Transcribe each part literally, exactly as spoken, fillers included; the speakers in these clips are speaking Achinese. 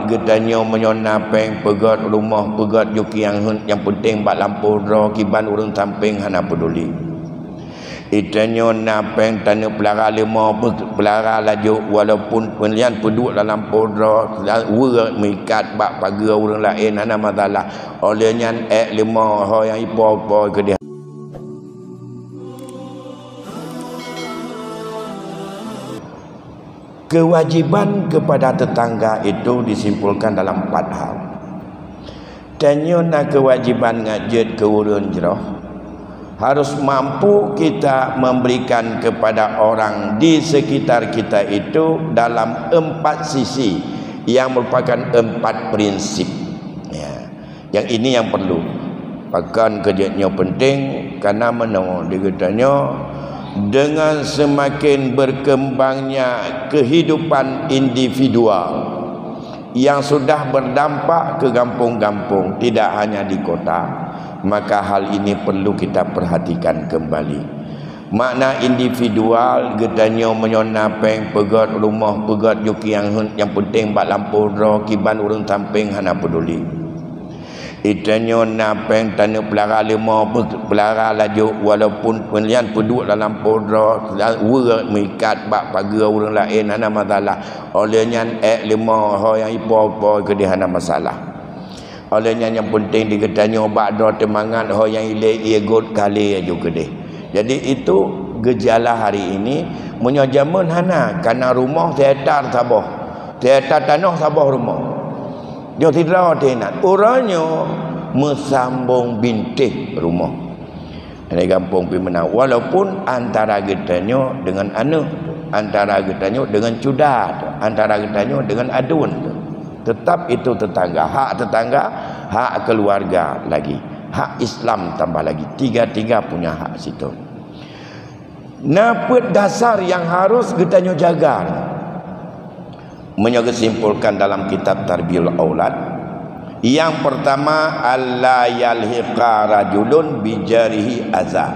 Geutanyoe meunyoe na péng, peugét rumoh, peugét jukiang heuet, nyang peunteng bak lampôh droe, kiban ureuëng sampéng hana peuduli. Geutanyoe na péng, taneuk peulara leumo, peu-, peulara laju, walaupun peunyan peuduek lam lampôh droe, weuek meuikat bak pageue ureuëng laén, hana masalah. Óh lheueh nyan ék leumo, ho nyang ipo-po keudeh. Kewajiban kepada tetangga itu disimpulkan dalam empat hal. Tanyoe na kewajiban ngat jeuet keu ureuëng jroh. Harus mampu kita memberikan kepada orang di sekitar kita itu dalam empat sisi yang merupakan empat prinsip. Ya. Yang ini yang perlu. Pakon keu jeuet nyoe peunteng, karena meunoe di geutanyoe, dengan semakin berkembangnya kehidupan individual yang sudah berdampak ke gampong-gampong, tidak hanya di kota, maka hal ini perlu kita perhatikan kembali. Makna individual, geutanyoe meunyoe na péng, peugét rumoh, peugét jukiang heuet, nyang peunteng bak lampôh droe, kiban ureuëng sampéng hana peuduli. Geutanyoe na péng, taneuk peulara leumo, peu-, peulara laju, walaupun peunyan peuduek lam lampôh droe, weuek meuikat bak pageue ureuëng laén, hana masalah. Óh lheueh nyan ék leumo, ho nyang ipo-po keudeh, hana masalah. Óh lheueh nyan nyang peunteng di geutanyoe bak droe teumangat, ho nyang ilée ié göt ka lé laju keudeh. Jadi itu gejala hari ini, meunyoe jameun hana, kana rumoh sihektar saboh, sihektar tanoh saboh rumoh. Nyoe sidroe teuh inan, uroe nyoe meusambong bintéh rumoh. Di gampông pih meunan, walaupun antara geutanyoe deungon aneuk, antara geutanyoe deungon cuda, antara geutanyoe deungon aduen, tetap itu tetangga, hak tetangga, hak keluarga lagi, hak Islam tambah lagi. Tiga-tiga punya hak situ. Na peuet dasar nyang harus geutanyoe jaga. Meunyoe geusimpulkan dalam kitab Tarbiyul Aulad, nyang peurtama, "Alla yalhiqa rajulun bijarihi aza."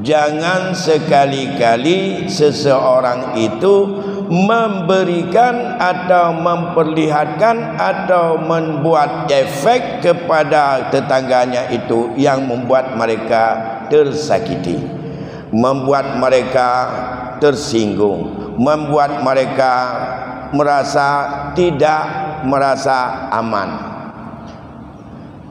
Jangan sekali-kali seseorang itu memberikan atau memperlihatkan atau membuat efek kepada tetangganya itu yang membuat mereka tersakiti, membuat mereka tersinggung, membuat mereka merasa tidak merasa aman.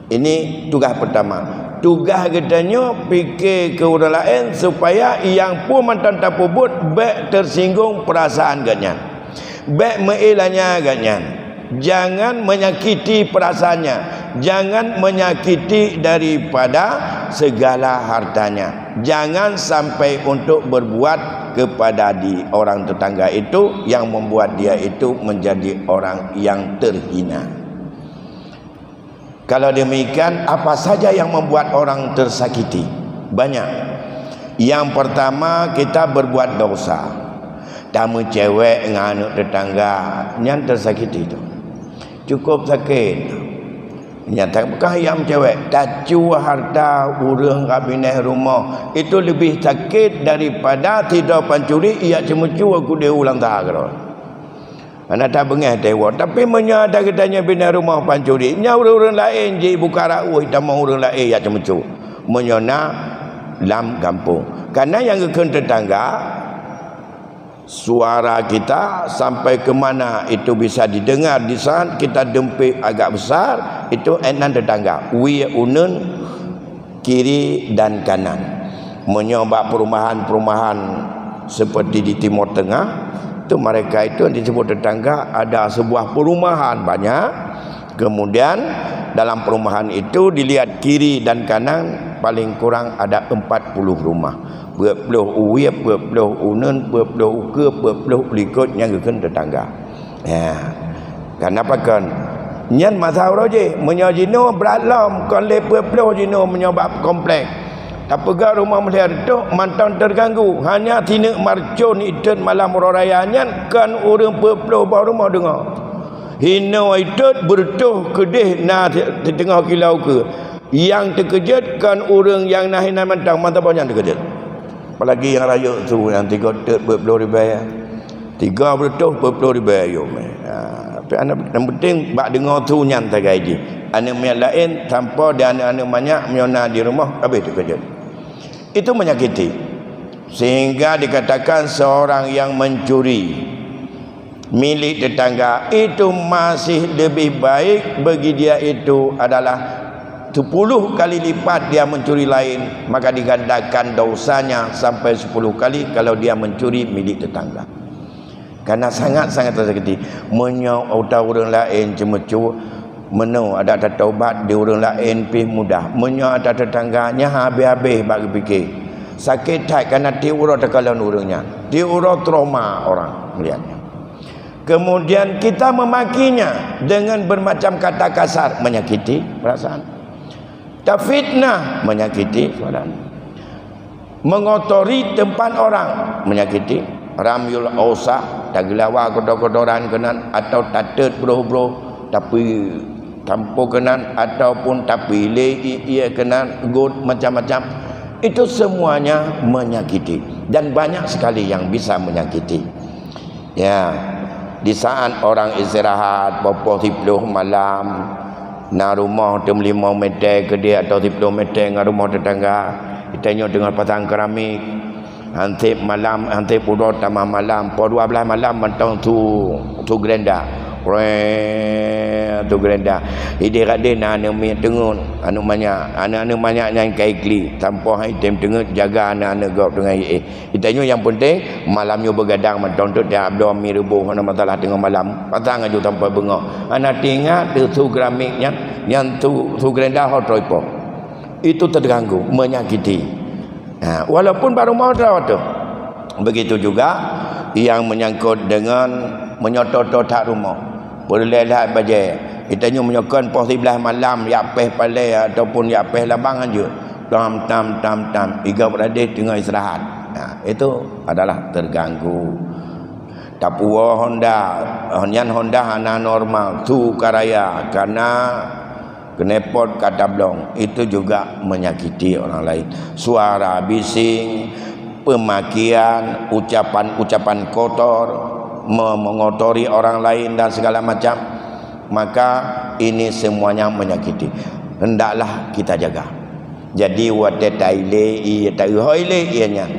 Ini tugas pertama. Tugas geutanyoe pike keu ureuëng laén supaya nyang peue mantong tapeubuet bék tersinggung perasaan geuhnyan. Bék meuilanya geuhnyan. Jangan menyakiti perasaannya. Jangan menyakiti daripada segala hartanya. Jangan sampai untuk berbuat kepada di orang tetangga itu yang membuat dia itu menjadi orang yang terhina. Kalau demikian, apa saja yang membuat orang tersakiti? Banyak. Yang pertama, kita berbuat dosa. Tameucewek ngon aneuk tetangga, nyan tersakiti tu. Cukup sakét. Nyata bukan nyang meucewek, tacue harta ureuëng ka binéh rumoh, itu lebih sakét daripada sidroe pancuri jak ceumeucue keudeh u lanta keudroe. Hana tabeungéh teuh woe. Tapi meunyoe ada geutanyoe binéh rumoh pancuri, nyan ureuëng-ureuëng laén jibuka rauh tamong ureuëng laén jak ceumeucue. Meunyoe na lam gampông. Karena nyang geukheun tetangga, suara kita sampai ke mana itu bisa didengar di saat kita dempik agak besar, itu inan tetangga. Wie uneun kiri dan kanan. Meunyoe bak perumahan-perumahan seperti di Timur Tengah, tu mereka itu yang disebut tetangga, ada sebuah perumahan banyak. Kemudian dalam perumahan itu dilihat kiri dan kanan paling kurang ada empat puluh rumah. Peuet ploh u wie, peuet ploh u uneun, peuet ploh u keue, peuet ploh u likot nyang geukheun tetangga. Ya. Karena pakon? Nyan masa uroe jih, meunyoe jinoe brat lom, kon lé peuet ploh jinoe meunyoe bak komplek. Tapeugah rumoh meulhèe reutôh mantong terganggu. Hanya sineuk marcon itot malam uroe raya nyan kon ureuëng peuet ploh boh rumoh deungoe. Hinoe itot beureutôh keudeh na siteungoh kilo keue. Nyang teukeujot kon ureuëng nyang na hinan mantong, mantong boh nyang teukeujot. Apalagi nyang rayeuk su nyang tiga teuk peuet ploh ribèe. Tiga beureutôh peuet ploh ribèe yum. Ha. Aneuk, yang penting bak deungoe su nyan sagai jih. Aneuk miet laén, sampoe di aneuk-aneuk manyak, meunyoe na di rumoh, habéh teukeujot. Itu menyakiti. Sehingga dikatakan seorang yang mencuri milik tetangga, itu masih lebih baik bagi dia itu adalah sepuluh kali lipat dia mencuri lain, maka digandakan dosanya sampai sepuluh kali kalau dia mencuri milik tetangga. Karena sangat-sangat tersakiti. Meunyoe ata ureuëng laén ceumeucue, meunoe adak tatobat di ureuëng laén pih mudah. Meunyoe ata teutangga, nyan habéh-habéh bak geupike. Sakét that karena tiep uroe teukalon ureuëng nyan. Tiep uroe trauma orang melihatnya. Kemudian kita memakinya dengan bermacam kata kasar, menyakiti perasaan. Tafitnah, menyakiti saudara. Mengotori tempat orang, menyakiti. Ramyul ausah, tageulawa kotor-kotoran keunan, atau tatet broh-broh, tapi tampo keunan, ataupun tapi lé ié keunan, got macam-macam. Itu semuanya menyakiti. Dan banyak sekali yang bisa menyakiti. Ya, di saat orang istirahat, poh-poh siploh malam, na rumoh teumeulimong meter keudeh atau siploh meter ngon rumoh tetangga, geutanyoe teungoh pasang keramik, hansép malam, hansép uroe tamah malam, poh dua belas malam mantong su, su gerenda. Wee, su gerenda. Idéh kadeh na aneuk miet teungeut, aneuk manyak, aneuk-aneuk manyak nyan ka iklik, sampoe hai tem teungeut jaga aneuk-aneuk gob teungoh ié. Geutanyoe nyang penting, malam nyoe beugadang mantong tu tiap dua mi reubôh hana masalah teungoh malam. Pasang aju sampoe beungoh. Hana teuingat teuh su keramik nyan, nyan su, su gerenda ho trok ipoh. Itu terganggu, menyakiti. Ha, walaupun bak rumoh droe tu. Begitu juga yang menyangkut dengan meunyoe toe-toe that rumoh. Peureulée lhah bajée. Geutanyoe meunyoe kon poh siblaih malam, jak péh palée ataupun jak péh labang hanjeuet. Tam, tam, tam, tam. Igob radeh teungoh istirahat. Nah, itu adalah terganggu. Tapuwoe honda, nyan honda hana normal, su ka raya, kana knalpot ka tablong, itu juga menyakiti orang lain. Suara bising, pemakian, ucapan-ucapan kotor, me-, mengotori orang lain dan segala macam, maka ini semuanya menyakiti. Hendaklah kita jaga. Jadi, watée tailée ié, taeu ho ilée ié nyan.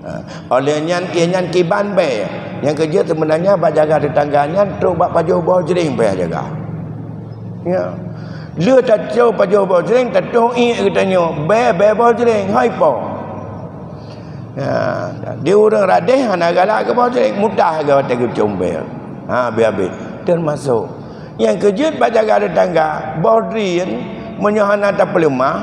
Ha, oleh nyan, ié nyan kiban bée. Nyang keujeuet seubeunanya bak jaga teutangga nyan trok bak pajoh boh jreng payah jaga. Ya. Lheueh tacok pajoh boh jreng, tatoh ié geutanyoe, bée, bée boh jreng, hai po. Ya, di ureuëng radeh hana galak keu boh jreng, mudah geuh watée geucom bée. Ha, habéh-habéh. Termasuk Nyang keujeuet bak jaga teutangga, boh drien, meunyoe hana tapeuleumah,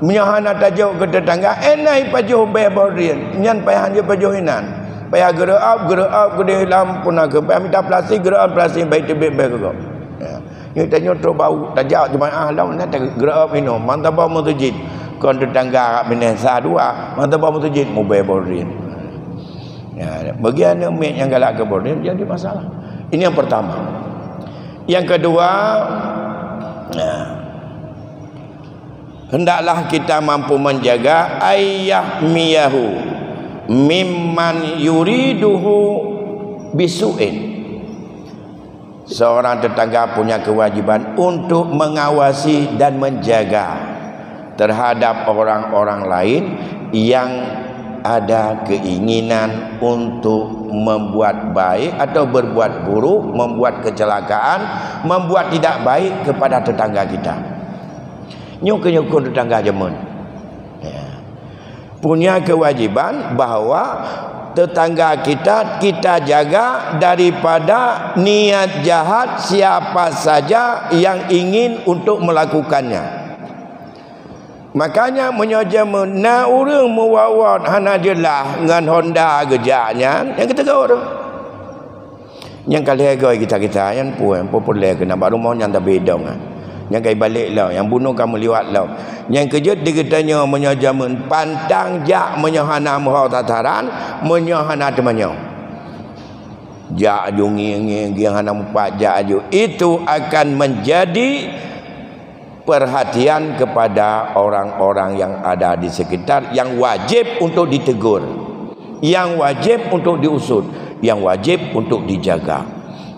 meunyoe hana tajok keu teutangga, éh na ipajoh bée boh drien, nyan payah hanjeuet pajoh inan. Payah geureuab, geureuab keudeh lam puna keu, payah mita plastik, geureuab plastik, bak teubiet bée keu gob. Ya. Nyoe tanyoe trok bak u, tajak jeumaáh lom, na tageureuab inoe, mantong bak meuseujid. Kon teutangga rak binéh sa dua, mantong bak meuseujid, mubée boh drien. Ya, bagi aneuk miet nyang galak keu boh drien, jadi masalah. Ini yang pertama. Yang kedua, nah, hendaklah kita mampu menjaga ayyahmiyahu mimman yuriduhu bisu'in. Seorang tetangga punya kewajiban untuk mengawasi dan menjaga terhadap orang-orang lain yang ada keinginan untuk membuat baik atau berbuat buruk, membuat kecelakaan, membuat tidak baik kepada tetangga kita. Nyoe keuh nyukon tetangga jameun. Ya. Punya kewajiban bahwa tetangga kita, kita jaga daripada niat jahat siapa saja yang ingin untuk melakukannya. Makanya, meunyoe jameun na ureuëng meuwot-wot hana jeulaih ngon honda geujak nyan, nyang geutegur. Nyang ka lhée goe gita-gita, nyan peue, peue peureulée keunan bak rumoh nyan tabidong, ha. Nyang ka ibalek lom, nyang bunoe ka meuliwat lom. Nyang keujeuet di geutanyoe meunyoe jameun pantang jak meunyoe hana meuho sasaran, meunyoe hana teumanyong. Jak aju ngieng-ngieng, gieng hana mupat, jak aju. Itu akan menjadi perhatian kepada orang-orang yang ada di sekitar yang wajib untuk ditegur, yang wajib untuk diusut, yang wajib untuk dijaga.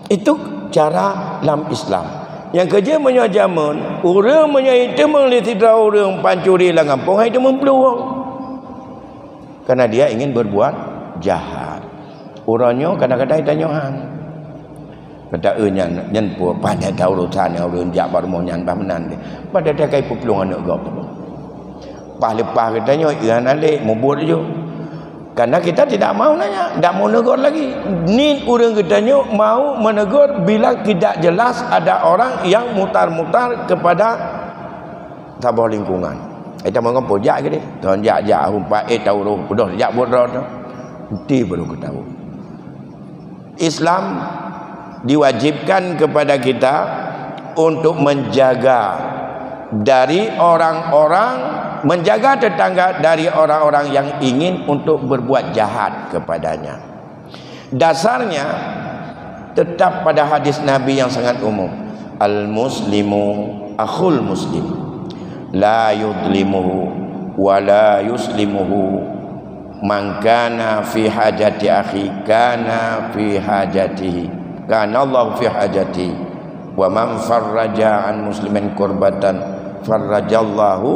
Itu Cara lam Islam. Nyang keujeuet meunyoe jameun, ureuëng meunyoe jiteumeung lé sidroe ureuëng pancuri lam gampông, hai teumeung plueng. Karena dia ingin berbuat jahat. Uroe nyoe kadang-kadang tanyoe han. Kata, "Eh, nyan, nyan peue, pajan that urosan nyang ureuëng jak bak rumoh nyan bah meunan deh. Padahai ka ipeuplueng aneuëk gob." Paih leupah geutanyoe, "Iya, hana lé, mubuet ju." Karena kita tidak mau nanya, tidak mau negor lagi. Niet ureuëng geutanyoe mau menegur bila tidak jelas ada orang yang mutar-mutar kepada saboh lingkungan. Ita meungopo jak keudeh. Ton jak-jak, umpat, eh, tau roh, peudôh jak buet droe tu. Enti baru geutahu. Islam diwajibkan kepada kita untuk menjaga dari orang-orang, menjaga tetangga dari orang-orang yang ingin untuk berbuat jahat kepadanya. Dasarnya tetap pada hadis Nabi yang sangat umum, "Al-muslimu akhul muslim, la yudlimuhu wa la yuslimuhu, man kana fi hajati akhi kana fi hajatihi, kana Allah fi hajatihi, wa man farraja an muslimin kurbatan, farrajallahu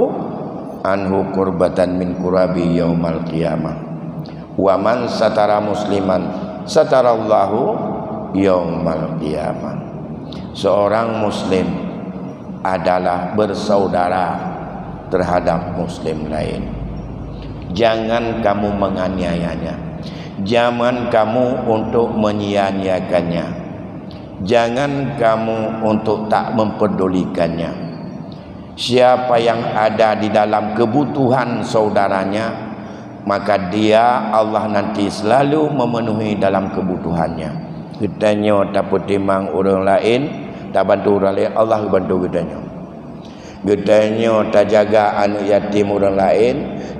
anhu kurbatan min kurabi yaumal qiyamah." "Wa man satara musliman, satarallahu yaumal qiyamah." Seorang muslim adalah bersaudara terhadap muslim lain. Jangan kamu menganiayanya. Jangan kamu untuk menyia-nyiakannya. Jangan kamu untuk tak mempedulikannya. Siapa yang ada di dalam kebutuhan saudaranya, maka dia, Allah, nanti selalu memenuhi dalam kebutuhannya. Geutanyoe tapeutimang ureuëng laén, tabantu ureuëng laén, Allah geubantu geutanyoe. Geutanyoe tajaga aneuëk yatim ureuëng laén,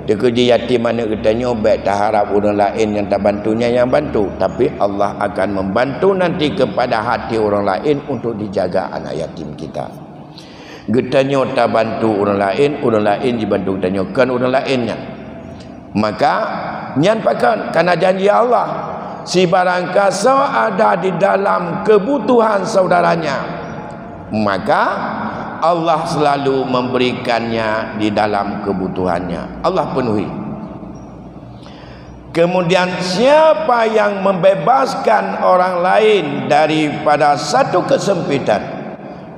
teukeudi yatim aneuëk geutanyoe, bék taharab ureuëng laén nyang tabantu nyan nyang bantu, tapi Allah akan membantu nanti kepada hati ureuëng laén untuk dijaga anak yatim kita. Geutanyoe tabantu ureuëng laén, ureuëng laén jibantu geutanyoe, kon ureuëng laén nyan. Maka, nyan pakon? Kana janji Allah, sibarangkasoe ada di dalam kebutuhan saudaranya, maka Allah selalu memberikannya di dalam kebutuhannya. Allah penuhi. Kemudian, siapa yang membebaskan orang lain daripada satu kesempitan,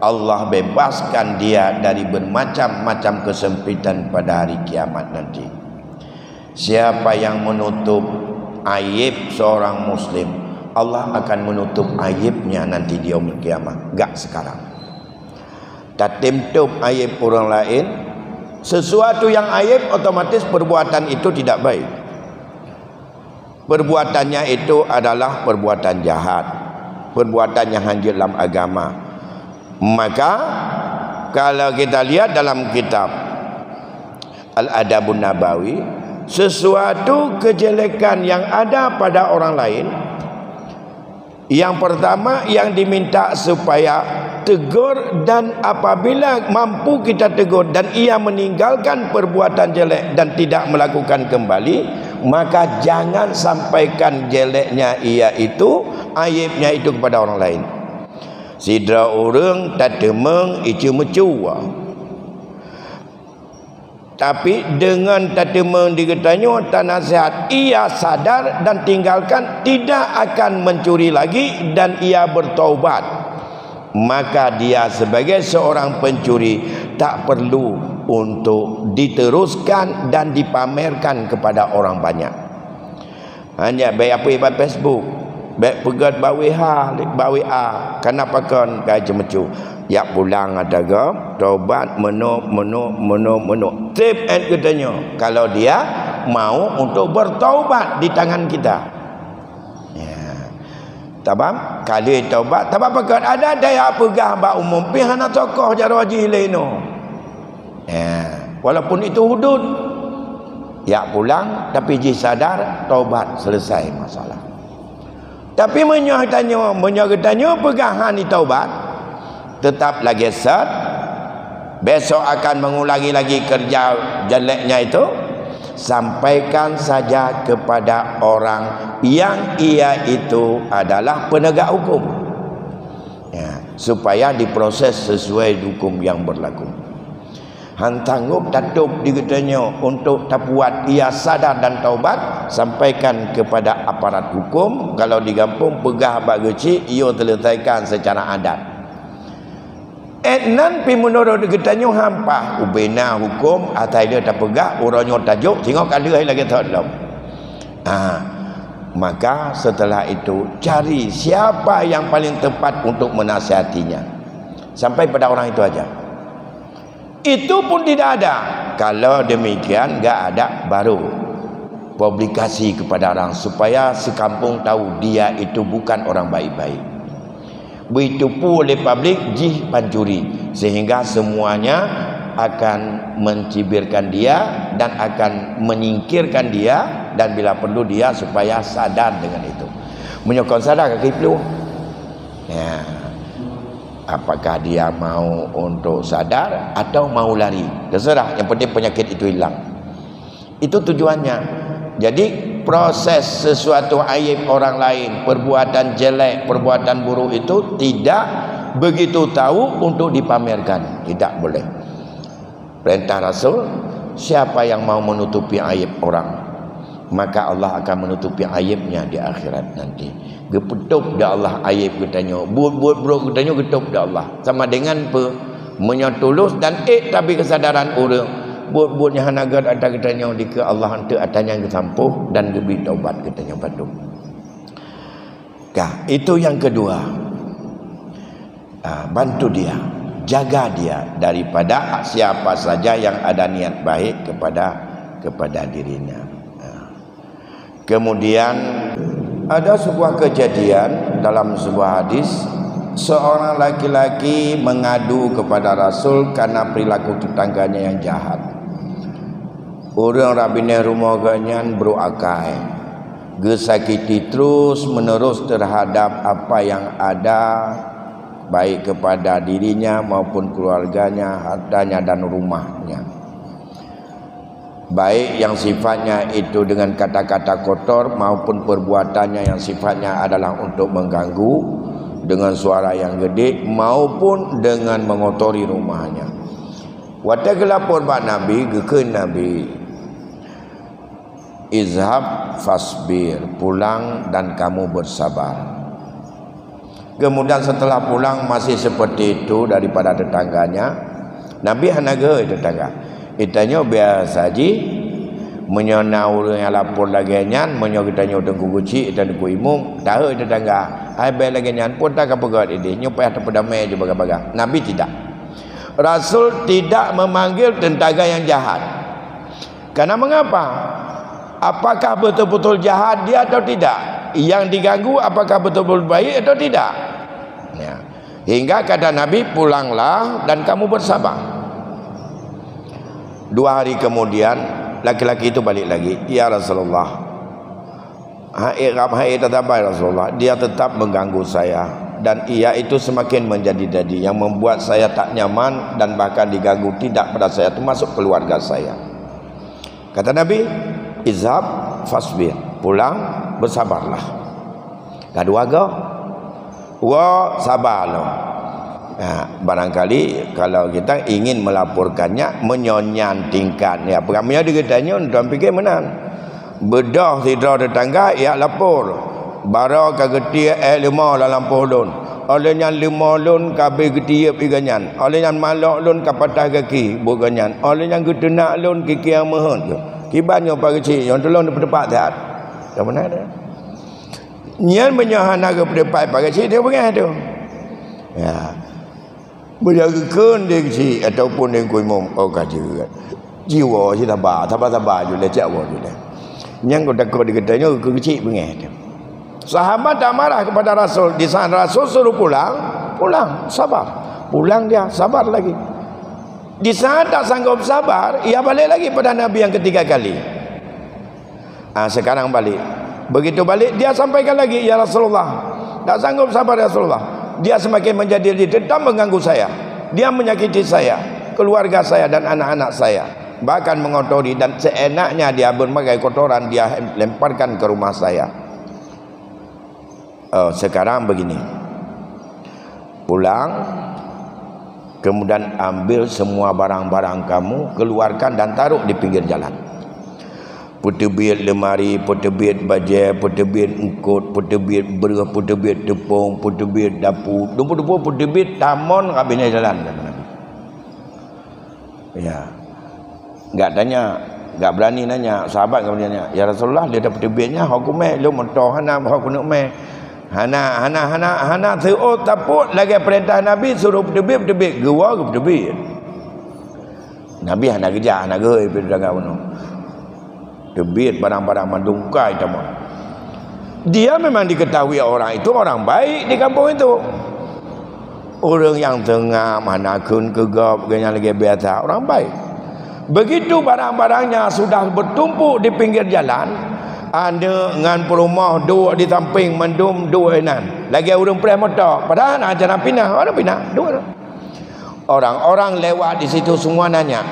Allah bebaskan dia dari bermacam-macam kesempitan pada hari kiamat nanti. Siapa yang menutup aib seorang muslim, Allah akan menutup aibnya nanti di yaumul qiyamah, gak sekarang. Tatem tôb aib ureuëng laén, sesuatu yang aib, otomatis perbuatan itu tidak baik. Perbuatannya itu adalah perbuatan jahat, perbuatan yang hanjeuet lam agama. Maka, kalau kita lihat dalam kitab Al-Adabun Nabawi, sesuatu kejelekan yang ada pada orang lain, yang pertama yang diminta supaya tegur, dan apabila mampu kita tegur dan ia meninggalkan perbuatan jelek dan tidak melakukan kembali, maka jangan sampaikan jeleknya ia itu, aibnya itu kepada orang lain. Sidroe ureuëng tateumeung icu-meucue. Tapi deungon tateumeung di geutanyoe tanasihat, ia sadar dan tinggalkan, tidak akan mencuri lagi dan ia bertaubat, maka dia sebagai seorang pencuri tak perlu untuk diteruskan dan dipamerkan kepada orang banyak. Hanya bék apui bak Facebook, bék peugét bak W H, bak W A, kana pakon ka ceumeucue. Jak pulang ata gob, tobat, meunob, meunob, meunob, meunob. Tiep ét geutanyoe, kalau dia mau untuk bertaubat di tangan kita. Ya. Tabam, kali taubat, tabam pakon ada daya peugah bak umum, pih hana tokoh jaroe jih lé inoe. Ya, walaupun itu hudud, jak pulang, tapi jih sadar, taubat, selesai masalah. Tapi meunyoe tanyoe, meunyoe geutanyoe peugah han taubat, tetap lagée sat, besok akan mengulangi lagi kerja jeleknya itu, sampaikan saja kepada orang yang ia itu adalah penegak hukum. supaya diproses sesuai hukum yang berlaku. Han sanggob tatôb di geutanyoe untuk tapuat ia sadar dan taubat, sampaikan kepada aparat hukum, kalau di gampông peugah bak geuchik, yue selesaikan secara adat. Eh, nan pih meunurot geutanyoe han paih, ubena hukum, asai lé tapeugah, uroe nyoe tajok, singoh ka lheueh lagèe thon lom. Ah, maka setelah itu, cari siapa yang paling tepat untuk menasihatinya. Sampai pada orang itu aja. Itu pun tidak ada. Kalau demikian, nggak ada, baru publikasi kepada orang supaya sekampung tahu dia itu bukan orang baik-baik. Begitu pula oleh publik jih pancuri, sehingga semuanya akan mencibirkan dia dan akan menyingkirkan dia, dan bila perlu dia supaya sadar dengan itu. Meunyoe kon sadar, kaki peluh. Ya. Apakah dia mau untuk sadar atau mau lari? Terserah, yang penting penyakit itu hilang. Itu tujuannya. Jadi, proses sesuatu aib orang lain, perbuatan jelek, perbuatan buruk itu tidak begitu tahu untuk dipamerkan. Tidak boleh. Perintah Rasul, siapa yang mau menutupi aib orang, maka Allah akan menutupi aibnya di akhirat nanti. Geupeutôb di Allah aib geutanyoe. Buet-buet brok geutanyoe geutôb di Allah. Sama dengan peue? Meunyoe tulus dan ék tabi keusadaran ureuëng, buet-buet nyang hana gét atra geutanyoe dikeue Allah, eunteuk atra nyan geusampôh dan geubri taubat geutanyoe padub. Ka, itu yang kedua. Ah, bantu dia, jaga dia daripada siapa saja yang ada niat baik kepada, kepada dirinya. Ah. Kemudian, ada sebuah kejadian dalam sebuah hadis, seorang laki-laki mengadu kepada Rasul karena perilaku tetangganya yang jahat. Ureuëng rab binéh rumoh geuh nyan brok akai, geusakiti terus-menerus terhadap apa yang ada, baik kepada dirinya maupun keluarganya, hartanya dan rumahnya. Baik yang sifatnya itu dengan kata-kata kotor maupun perbuatannya yang sifatnya adalah untuk mengganggu dengan suara yang gede maupun dengan mengotori rumahnya. Watée geulapor bak Nabi, geukheun Nabi, "Izhab fasbir, pulang dan kamu bersabar." Kemudian setelah pulang masih seperti itu daripada tetangganya, Nabi hana geuhôi tetangga. Geutanyoe biasa jih, meunyoe na ureuëng nyang lapor lagée nyan, meunyoe geutanyoe teungku geuchik, teungku imum, tahôi tetangga, "Hai, bék lagée nyan, peue ka peugét ideh, nyoe payah tapeudamé ju baga-baga." Nabi tidak. Rasul tidak memanggil tetangga yang jahat. Karena mengapa? Apakah betul-betul jahat dia atau tidak? Yang diganggu apakah betul-betul baik atau tidak? Ya. Hingga kata Nabi, "Pulanglah dan kamu bersabar." Dua hari kemudian, laki-laki itu balik lagi, "Ya Rasulullah, hai rab, hai tetangga, Rasulullah, dia tetap mengganggu saya dan ia itu semakin menjadi-jadi yang membuat saya tak nyaman dan bahkan diganggu tidak pada saya, termasuk keluarga saya." Kata Nabi, "Izhab fasbir, pulang bersabarlah." Ka dua go. Wo, sabar lom. Ha, barangkali kalau kita ingin melaporkannya, meunyoe nyan tingkat, ya, peugah meunyoe di geutanyoe, tuan pikir meunan. Beudôh sidroe tetangga, ya, lapor. "Baroe ka geutiek éh leumo lam lampôh lôn. Óh lheueh nyan leumo lôn ka abéh geutiyeub ié geuh nyan. Óh lheueh nyan malok lôn ka patah gaki buet geuh nyan. Óh lheueh nyan geuteunak lôn kikiang meuheuet." Kiban nyoe Pak Geuchik, nyoe tulông neupeuteupat that. Ka meunan. Nyan meunyoe hana geupeuteupat Pak Geuchik, dia beungéh tu. Ya. Meunyoe geukheun di geuchik ataupun di Teungku Imum, oh, ka jeuet. Jiwoe cit saba, saba-saba ju lé, cit woe ju lé. Nyang geutakot di geutanyoe keu geuchik beungéh teuh. Sahabat tak marah kepada Rasul. Di saat Rasul suruh pulang, pulang, sabar. Pulang dia, sabar lagi. Di saat tak sanggup sabar, ia balik lagi pada Nabi yang ketiga kali. Ah, sekarang balik. Begitu balik, dia sampaikan lagi, "Ya Rasulullah, tak sanggup sabar, ya Rasulullah. Dia semakin menjadi-jadi, tetap mengganggu saya. Dia menyakiti saya, keluarga saya, dan anak-anak saya. Bahkan mengotori dan seenaknya dia berbagai kotoran dia lemparkan ke rumah saya." Oh, sekarang begini. Pulang, kemudian ambil semua barang-barang kamu, keluarkan dan taruh di pinggir jalan. Peuteubiet lemari, peuteubiet bajée, peuteubiet eungkot, peuteubiet breueh, peuteubiet teupông, peuteubiet dapu, dumpue-dumpue peuteubiet tamon ka binéh jalan, kata Nabi. Ya. Gak tanya, gak berani nanya, sahabat gak berani nanya, "Ya Rasulullah, lé peuteubiet nyan, ho kumé, lôn meutoh hana, ho keuneuk mé. Hana, hana, hana, hana seuôt tapôt lagée peurintah Nabi, suruh peuteubiet, peuteubiet, geuwoe geupeuteubiet." Nabi hana geujak, hana geuhôi pih tangga bunoe. Teubiet barang-barang mandum kai tamong. Dia memang diketahui orang itu orang baik di kampung itu. Ureuëng nyang teungab hana kheun keu gob, geuhnyan lagée biasa, orang baik. Begitu barang-barangnya sudah bertumpuk di pinggir jalan, aneuëk ngon peurumoh duek di sampéng, mandum duek inan, lagée ureuëng preh moto, padahal hana jalan pinah, hana pinah, duek. Orang-orang lewat di situ semua nanya,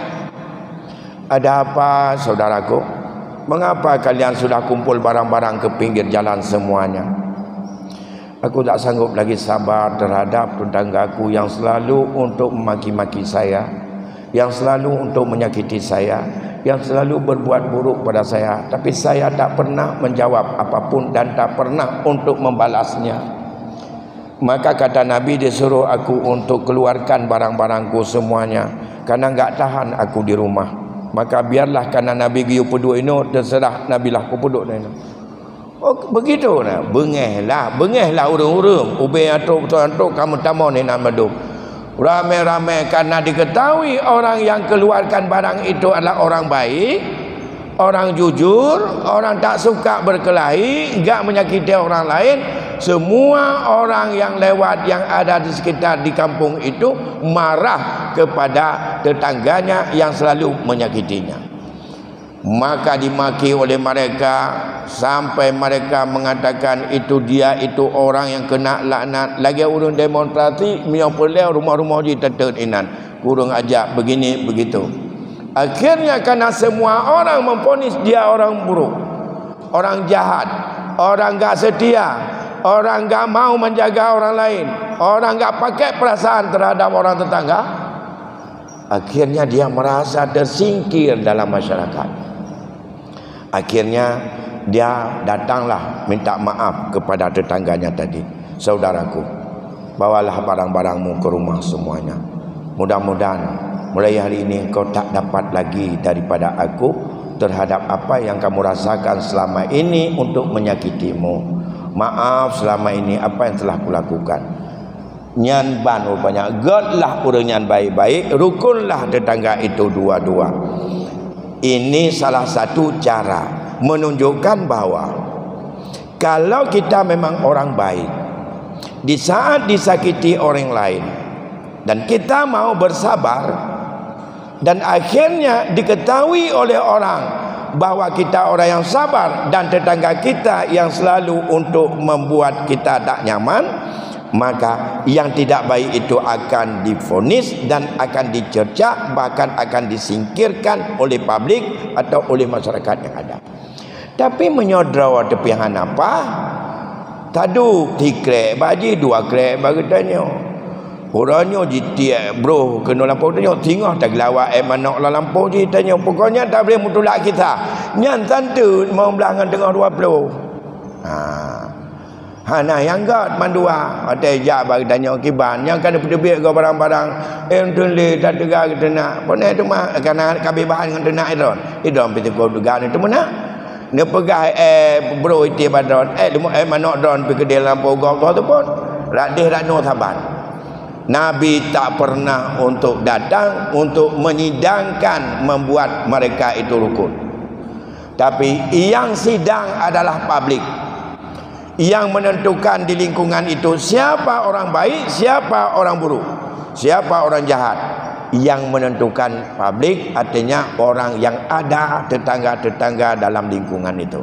"Ada apa, saudaraku? Mengapa kalian sudah kumpul barang-barang ke pinggir jalan semuanya? Aku tak sanggup lagi sabar terhadap tetanggaku yang selalu untuk memaki-maki saya, yang selalu untuk menyakiti saya, yang selalu berbuat buruk pada saya, tapi saya tak pernah menjawab apapun dan tak pernah untuk membalasnya." Maka kata Nabi, "Disuruh aku untuk keluarkan barang-barangku semuanya, karena enggak tahan aku di rumah." Maka biarlah, karena Nabi geuyue peuduek inoe, terserah Nabi lah kupeuduek inoe. Oh, begitu nah, beungéh lah, beungéh lah ureuëng-ureuëng, ubé atôk beutôi atôk kamu tamong inan mandum. Ramé-ramé, karena diketahui orang yang keluarkan barang itu adalah orang baik, orang jujur, orang tak suka berkelahi, enggak menyakiti orang lain, semua orang yang lewat yang ada di sekitar di kampung itu marah kepada tetangganya yang selalu menyakitinya. Maka dimaki oleh mereka sampai mereka mengatakan, "Itu dia, itu orang yang kena laknat." Lagée ureuëng demonstrasi, meunyoe peureulée rumoh-rumoh jih teuteut inan, kureueng aja, begini begitu. Akhirnya, karena semua orang memvonis dia orang buruk, orang jahat, orang gak setia, orang gak mau menjaga orang lain, orang gak pakai perasaan terhadap orang tetangga, akhirnya dia merasa tersingkir dalam masyarakat. Akhirnya, dia datanglah minta maaf kepada tetangganya tadi, "Saudaraku, bawalah barang-barangmu ke rumah semuanya. Mudah-mudahan mulai hari ini engkau tak dapat lagi daripada aku terhadap apa yang kamu rasakan selama ini untuk menyakitimu. Maaf selama ini apa yang telah kulakukan." Nyan ban rupanya, götlah ureuëng nyan baik-baik, rukunlah tetangga itu dua-dua. Ini salah satu cara menunjukkan bahwa kalau kita memang orang baik, di saat disakiti orang lain, dan kita mau bersabar, dan akhirnya diketahui oleh orang bahwa kita orang yang sabar dan tetangga kita yang selalu untuk membuat kita tak nyaman, maka yang tidak baik itu akan divonis dan akan dicerca, bahkan akan disingkirkan oleh publik atau oleh masyarakat yang ada. Tapi meunyoe droe teupihan apa, taduek sikrek bak jih, dua krek bak geutanyoe. Uroe nyoe jitiek broh keunoe lampôh tanyoe, singoh tageulawa ék manok lam lampôh jih tanyoe. Pokoknya tabréh meutulak kisah. Nyan santeut limong blaih ngon teungoh dua ploh. Ha. Hana nyang göt mandua. Watée jak bak geutanyoe kiban, nyang ka neupeuteubiet gob barang-barang, eh, untông lé tateuga geuteunak. Pane teuma kana ka beubahan ngon teunak idron. Idron pih teungoh teuga neuteumeunak. Neupeugah, eh, broh itie bak droe, eh, leumo-, eh, manok droe pih keudeh lam lampôh gob, gob teupot. Radeh ranoe saban. Nabi tak pernah untuk datang untuk menyidangkan, membuat mereka itu rukun. Tapi yang sidang adalah publik. Yang menentukan di lingkungan itu siapa orang baik, siapa orang buruk, siapa orang jahat. Yang menentukan publik artinya orang yang ada tetangga-tetangga dalam lingkungan itu.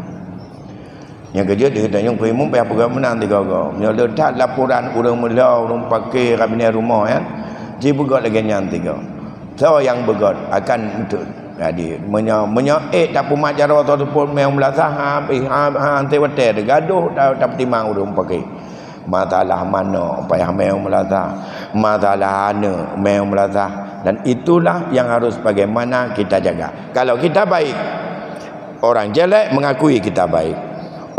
Nyang keujeuet di geutanyoe keu imum payah peugah meunan tiga-tiga. Meunyoe le that laporan ureuëng meulhö, ureuëng paké, kabinet rumoh, ya, jipeugah lagée nyan tiga. Soe nyang beugöt akan eunteuk. Jadi, meunyoe, meunyoe ék tapeumat jaroe soe teupot meuh meulasah, ha, ha, ha, hase watée teugadoh ta-, tapeutimang ureuëng paké. Masalah manok payah meumeulazah, masalah aneuk meumeulazah. Dan itulah yang harus bagaimana kita jaga. Kalau kita baik, orang jelek mengakui kita baik.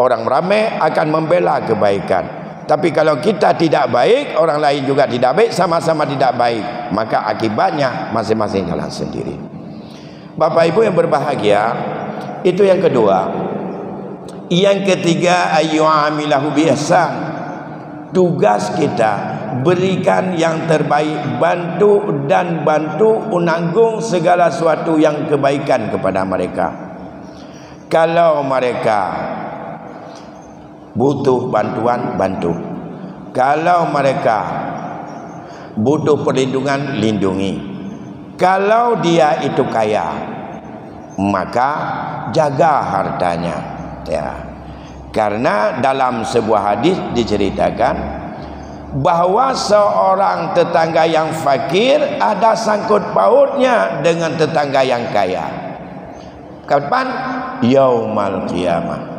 Orang ramai akan membela kebaikan. Tapi kalau kita tidak baik, orang lain juga tidak baik, sama-sama tidak baik, maka akibatnya masing-masing jalan sendiri. Bapak Ibu yang berbahagia, itu yang kedua. Yang ketiga, ayyu'amilahu bi ihsan. Tugas kita, berikan yang terbaik, bantu dan bantu menanggung segala sesuatu yang kebaikan kepada mereka. Kalau mereka butuh bantuan, bantu. Kalau mereka butuh perlindungan, lindungi. Kalau dia itu kaya, maka jaga hartanya. Ya. Karena dalam sebuah hadis diceritakan bahwa seorang tetangga yang fakir ada sangkut pautnya dengan tetangga yang kaya. Kapan? Yaumal qiyamah.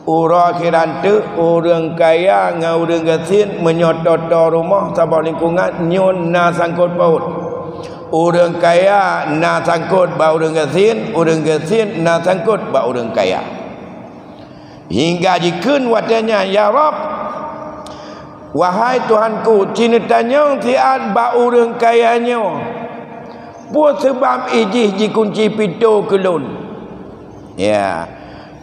Uroe akhirat teuk, ureuëng kaya ngon ureuëng gasien meunyoe toto rumoh saboh lingkungan, nyoe na sangkot paut. Ureuëng kaya na sangkot bak ureuëng gasien, ureuëng gasien na sangkot bak ureuëng kaya. Hingga jikheun watée nyan, "Ya Rabb, wahai Tuhanku, ci neutanyong siat bak ureuëng kaya nyoe, peue sabab ijih jikunci pintoe keu lôn?" Ya.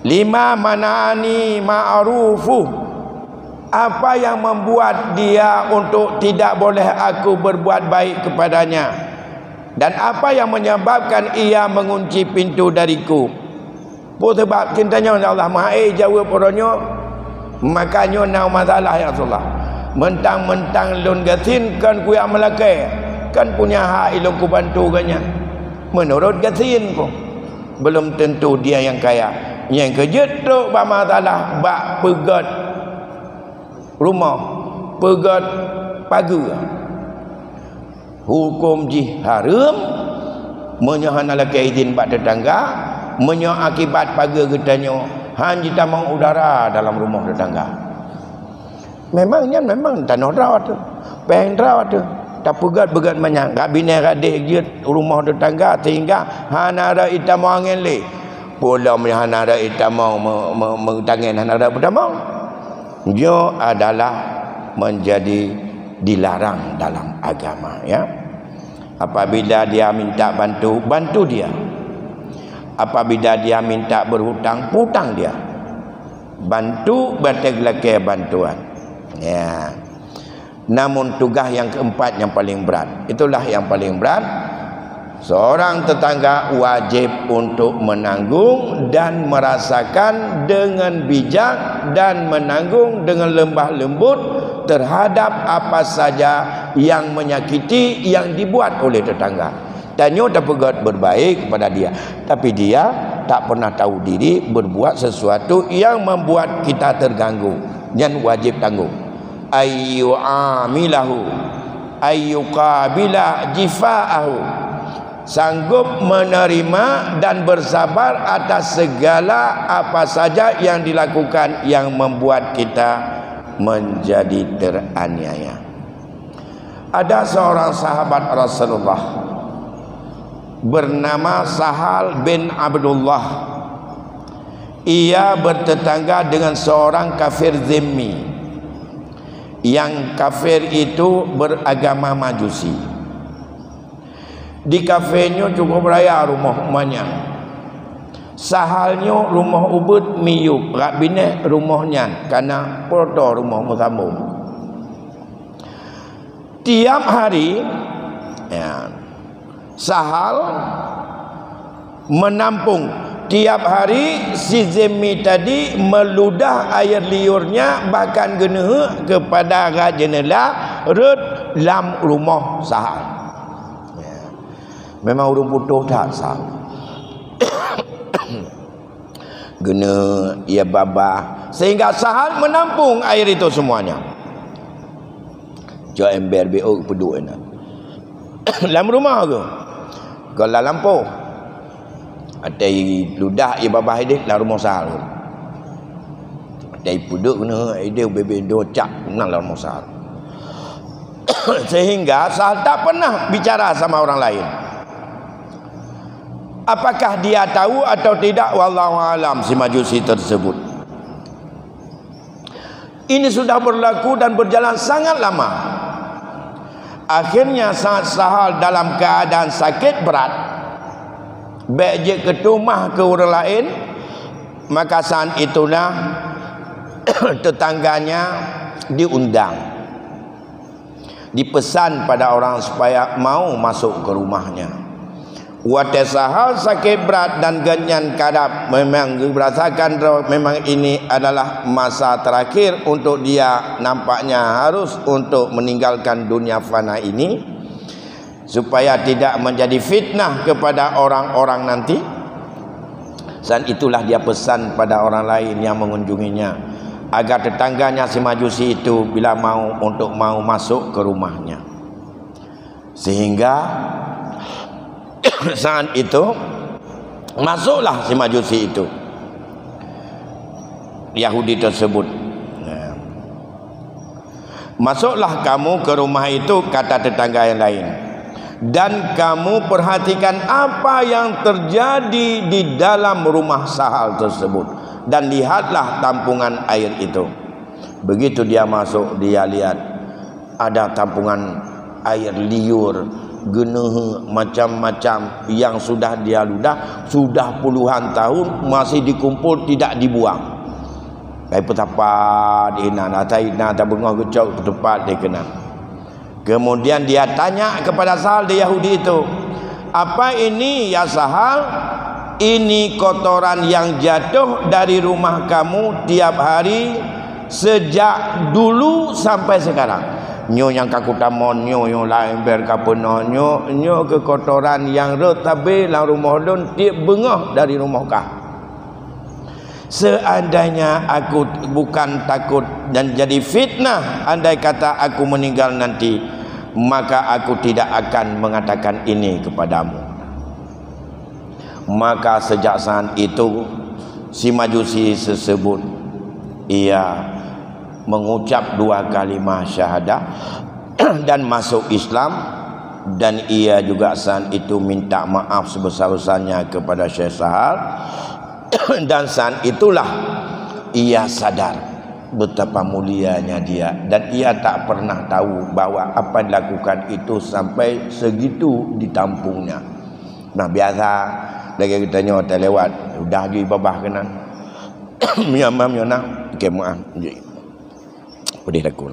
"Lima mana'ani ma'rufuh." Apa yang membuat dia untuk tidak boleh aku berbuat baik kepadanya? Dan apa yang menyebabkan ia mengunci pintu dariku? Peue sabab? Ci neutanyong, ya Allah, meuhai jaweueb uroe nyoe, maka nyoe na masalah, ya Rasulullah. Meuntang-meuntang lôn gasien kon kuyak meulakée, kon punya hak ilôn kubantu gobnyan. Meunurot gasien ku, belum tentu dia nyang kaya. Nyang keujeuet trok bak masalah bak peugét rumoh, peugét pageue. Huköm jih hareuem meunyoe hana lakée idhin bak teutangga, meunyoe akibat pageue geutanyoe han jitamong udara dalam rumoh teutangga. Memang nyan memang tanoh droe teuh, péng droe teuh. Tapeugét-peugét manyang, ka binéh ka déh jeuet rumoh teutangga sehingga hana rot jitamong angén lé. Peue lom hana rot jitamong me-, me-, meutangén hana rot peutamong. Nyoe adalah menjadi dilarang dalam agama, ya. Apabila dia minta bantu, bantu dia. Apabila dia minta berhutang, hutang dia. Bantu batée geulakée bantuan. Ya. Namun tugas yang keempat yang paling berat. Itulah yang paling berat. Seorang tetangga wajib untuk menanggung dan merasakan dengan bijak dan menanggung dengan lemah lembut terhadap apa saja yang menyakiti yang dibuat oleh tetangga. Tanyoe tapeugét berbaik kepada dia, tapi dia tak pernah tahu diri berbuat sesuatu yang membuat kita terganggu. Nyan wajib tanggung. Ayyu'amilahu, ayyuqabila jifaahu. Sanggup menerima dan bersabar atas segala apa saja yang dilakukan yang membuat kita menjadi teraniaya. Ada seorang sahabat Rasulullah bernama Sahal bin Abdullah. Ia bertetangga dengan seorang kafir zimmi. Yang kafir itu beragama Majusi. Di kafé nyoe cukup raya rumoh manyang. Sahal nyoe rumoh ubit miyueb, rab binéh rumoh nyan, kana peureutôh rumoh meusambông. Tiap hari, ya, Sahal menampung. Tiap hari si zimmi tadi meuludah air liurnya, bahkan geuneuheuk keupada rak jeunela rot lam rumoh Sahal. Ya. Memang ureuëng putôh that Sahal. Geuneuheuk, ya babah, sehingga Sahal menampung air itu semuanya. Cok ember B O peuduek na. Lam rumoh ke? Ke lam lampôh. Até ludah ie babah idéh lam rumoh Sahal. Dari puduk keuneuk idéh bebe do cak nan lam masa. Sehingga Sahal tak pernah bicara sama orang lain. Apakah dia tahu atau tidak, wallahu alam, si Majusi tersebut. Ini sudah berlaku dan berjalan sangat lama. Akhirnya saat Sahal dalam keadaan sakit berat, bèk jeuet keu teumah keu ureuëng laén, maka saat itulah tetangganya diundang, dipesan pada orang supaya mau masuk ke rumahnya. Watée Sahal sakét brat dan gobnyan karab memang merasakan memang ini adalah masa terakhir untuk dia, nampaknya harus untuk meninggalkan dunia fana ini, supaya tidak menjadi fitnah kepada orang-orang nanti. Dan itulah dia pesan pada orang lain yang mengunjunginya, agar tetangganya si Majusi itu bila mau untuk mau masuk ke rumahnya. Sehingga saat itu masuklah si Majusi itu, Yahudi tersebut. Nah. "Masuklah kamu ke rumah itu," kata tetangga yang lain, "dan kamu perhatikan apa yang terjadi di dalam rumah Sahal tersebut, dan lihatlah tampungan air itu." Begitu dia masuk, dia lihat ada tampungan air liur, geuneue macam-macam yang sudah dia ludah, sudah puluhan tahun masih dikumpul, tidak dibuang. Tapi peusapat inan, asai inan tabeungoh geucok peusapat deh keunan. Kemudian dia tanya kepada Sahal di Yahudi itu, "Apa ini, ya Sahal? Ini kotoran yang jatuh dari rumah kamu tiap hari sejak dulu sampai sekarang." Nyoe nyang ka kutamong, nyoe, nyoe laén ber ka peunoh, nyoe, nyoe keuh kotoran nyang rhot sabe lam rumoh lôn tiep beungoh dari rumoh kah. Seandainya aku bukan takut dan jadi fitnah, andai kata aku meninggal nanti, maka aku tidak akan mengatakan ini kepadamu. Maka sejak saat itu, si Majusi tersebut, ia mengucap dua kalimah syahadah dan masuk Islam, dan ia juga saat itu minta maaf sebesar-besarnya kepada Syekh Sahal. Dan saat itulah ia sadar betapa mulianya dia, dan ia tak pernah tahu bahwa apa yang dilakukan itu sampai segitu ditampungnya. Nah, biasa lagèe geutanyoe talewat, udah ju babah keunan. Meunyoe mam nyoe na, oke, meu'ah. Ji. Pedih laku.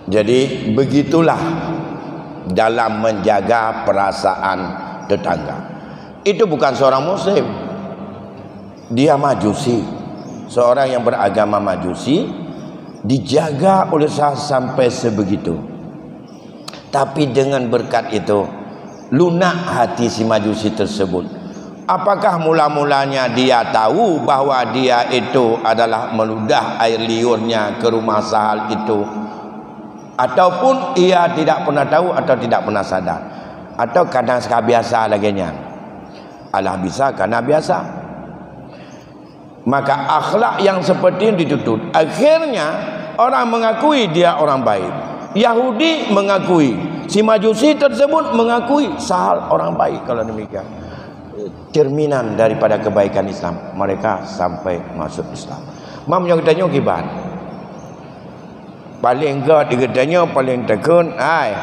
Jadi, begitulah dalam menjaga perasaan tetangga. Itu bukan seorang muslim. Dia Majusi. Seorang yang beragama Majusi dijaga oleh sa-, sampai sebegitu. Tapi dengan berkat itu, lunak hati si Majusi tersebut. Apakah mula-mulanya dia tahu bahwa dia itu adalah meludah air liurnya ke rumah Sahal itu? Ataupun ia tidak pernah tahu atau tidak pernah sadar? Atau kadang suka biasa lagèe nyan? Alah bisa karena biasa. Maka akhlak yang seperti ini dituntut. Akhirnya, orang mengakui dia orang baik. Yahudi mengakui. Si Majusi tersebut mengakui Sahal orang baik kalau demikian. Cerminan daripada kebaikan Islam. Mereka sampai masuk Islam. Mam nyoe geutanyoe kiban. Paléng göt di geutanyoe, paléng takot, ai.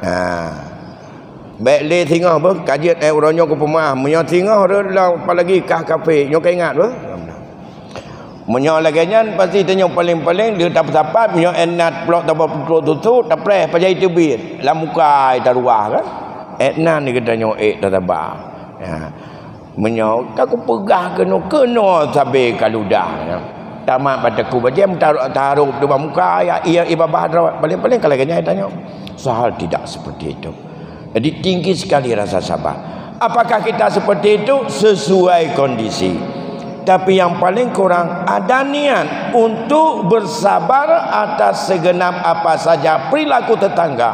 Ha. Bèk lé singoh beuh, ka jeuet, eh, uroe nyoe keu peumaaf. Meunyoe singoh rhot lom, apalagi kah kafé, nyoe ka ingat beuh. Meunyoe lagèe nyan, pasti tanyoe paléng-paléng, lheueh tapeusapat, meunyoe éh nat plok tabah peutrok susu, tapreh pajan teubiet, lam muka taluwah kan. Ék nan di geutanyoe ék tataba. Ya. Meunyoe ka kupeugah keunoe, keunoe sabe ka ludah. Tamat bak teungku bajée meutarôk, taharôb di bak muka, ya, iya, ié babah droe, paléng-paléng ka lagée nyan tanyoe. Sahal tidak seperti itu. Jadi, tinggi sekali rasa sabar. Apakah kita seperti itu? Sesuai kondisi. Tapi yang paling kurang, ada niat untuk bersabar atas segenap apa saja perilaku tetangga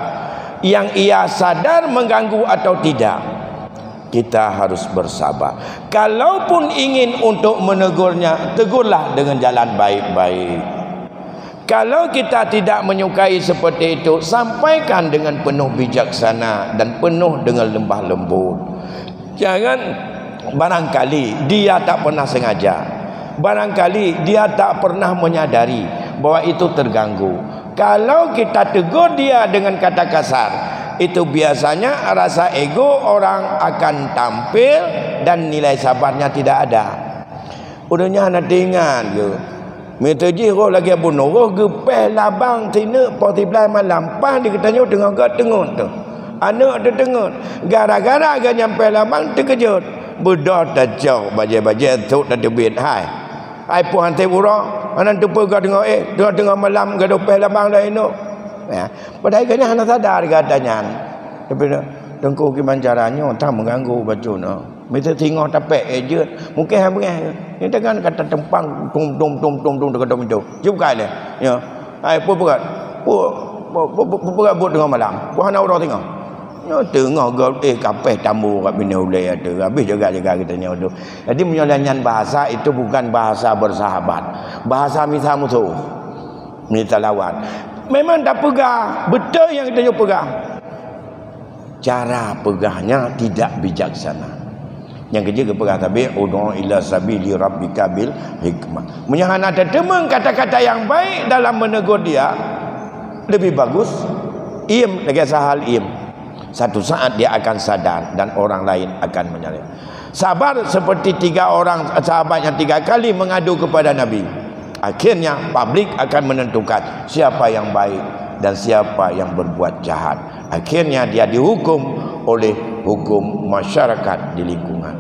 yang ia sadar mengganggu atau tidak. Kita harus bersabar. Kalaupun ingin untuk menegurnya, tegurlah dengan jalan baik-baik. Kalau kita tidak menyukai seperti itu, sampaikan dengan penuh bijaksana dan penuh dengan lemah lembut. Jangan, barangkali dia tak pernah sengaja. Barangkali dia tak pernah menyadari bahwa itu terganggu. Kalau kita tegur dia dengan kata kasar, itu biasanya rasa ego orang akan tampil dan nilai sabarnya tidak ada. Ureuëng nyan hana teuingat geuh. Meuteujih roh lagée bunoe, roh geupéh labang sineuk poh siblaih malam, paih di geutanyoe teungoh geuteungeut teuh. Aneuëk teuteungeut. Gara-gara geuh nyan péh labang teukeujot. Beudôh tacok bajée-bajée sôk tateubiet hai. Hai puih han sép uroe, hana teupeue geuh teungoh éh, teungoh-teungoh malam geuh dôh péh labang lom inok. Ya. Padahai geuh nyan hana sadar gata nyan. Tapi teungku kiban cara nyoe tan meuganggu bacut nyoe. Miseu singoh tapék, eh, jeuet. Mungken han beungéh. Nyan teungoh ka tateumpang, tum, tum, tum, tum, tum, deungon tum itu. Cit bukai lé. Ya. Hai, peue peugah? Peue, peue, peue, peue, peue peugah buet teungoh malam? Peue hana uroe singoh? Nyoe teungoh gét, eh, kapéh tambu kat binéh ulée tu. Habéh jaga-jaga geutanyoe tu. Jadi, meunyoe lagée nyan bahasa, itu bukan bahasa bersahabat. Bahasa mita musuh. Mita lawan. Memang tapeugah, beutôi nyang geutanyoe peugah. Cara peugahnya tidak bijaksana. Nyang keujeuet geupeugah sabé, "Ud'u ila sabili rabbika bil hikmah." Meunyoe hana tateumeung kata-kata nyang baik dalam menegur dia, lebih bagus iem lagée Sahal iem. Satu saat dia akan sadar dan orang lain akan menyaleh. Sabar seperti tiga orang sahabat yang tiga kali mengadu kepada Nabi. Akhirnya, publik akan menentukan siapa yang baik dan siapa yang berbuat jahat. Akhirnya, dia dihukum oleh hukum masyarakat di lingkungan.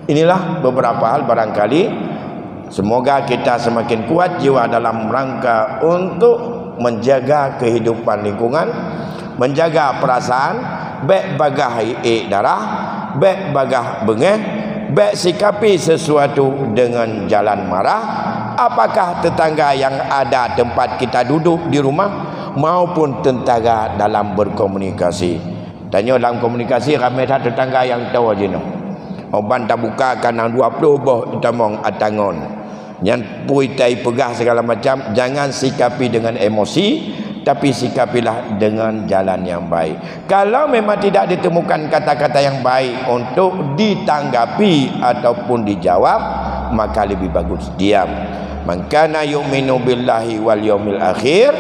Inilah beberapa hal barangkali, semoga kita semakin kuat jiwa dalam rangka untuk menjaga kehidupan lingkungan, menjaga perasaan, bék bagaih ék darah, bék bagaih beungéh, bék sikapi sesuatu dengan jalan marah. Apakah tetangga yang ada tempat kita duduk di rumah maupun tetangga dalam berkomunikasi? Tanyoe lam komunikasi ramé that tetangga nyang toe jinoe. Óh ban tabuka ka na dua ploh boh itamong atangon. Nyan peue itai peugah segala macam, jangan sikapi dengan emosi, tapi sikapilah dengan jalan yang baik. Kalau memang tidak ditemukan kata-kata yang baik untuk ditanggapi ataupun dijawab, maka lebih bagus diam. "Man kana yu'minu billahi wal yaumil akhir,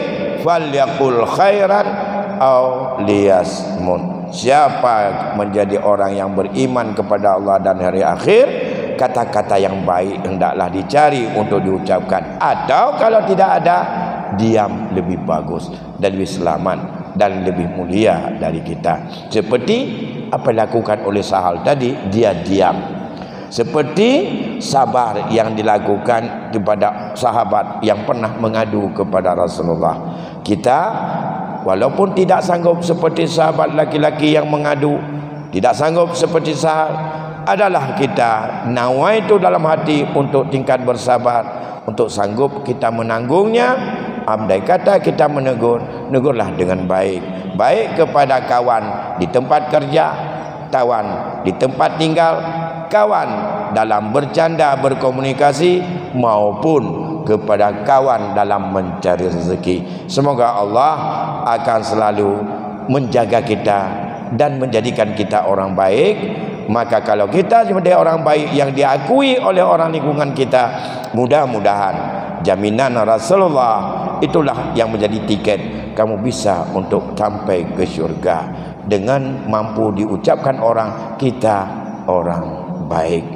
falyaqul khairan aw liyasmut." Siapa menjadi orang yang beriman kepada Allah dan hari akhir, kata-kata yang baik hendaklah dicari untuk diucapkan. Atau kalau tidak ada, diam lebih bagus dan lebih selamat dan lebih mulia dari kita. Seperti apa yang dilakukan oleh Sahal tadi, dia diam. Seperti sabar yang dilakukan kepada sahabat yang pernah mengadu kepada Rasulullah. Kita, walaupun tidak sanggup seperti sahabat laki-laki yang mengadu, tidak sanggup seperti Sahal, adalah kita nawaitu dalam hati untuk tingkat bersabar, untuk sanggup kita menanggungnya. Andai kata kita menegur, negurlah dengan baik. Baik kepada kawan di tempat kerja, kawan di tempat tinggal, kawan dalam bercanda berkomunikasi, maupun kepada kawan dalam mencari rezeki. Semoga Allah akan selalu menjaga kita dan menjadikan kita orang baik. Maka kalau kita menjadi orang baik yang diakui oleh orang lingkungan kita, mudah-mudahan jaminan Rasulullah itulah yang menjadi tiket kamu bisa untuk sampai ke syurga dengan mampu diucapkan orang, kita orang baik.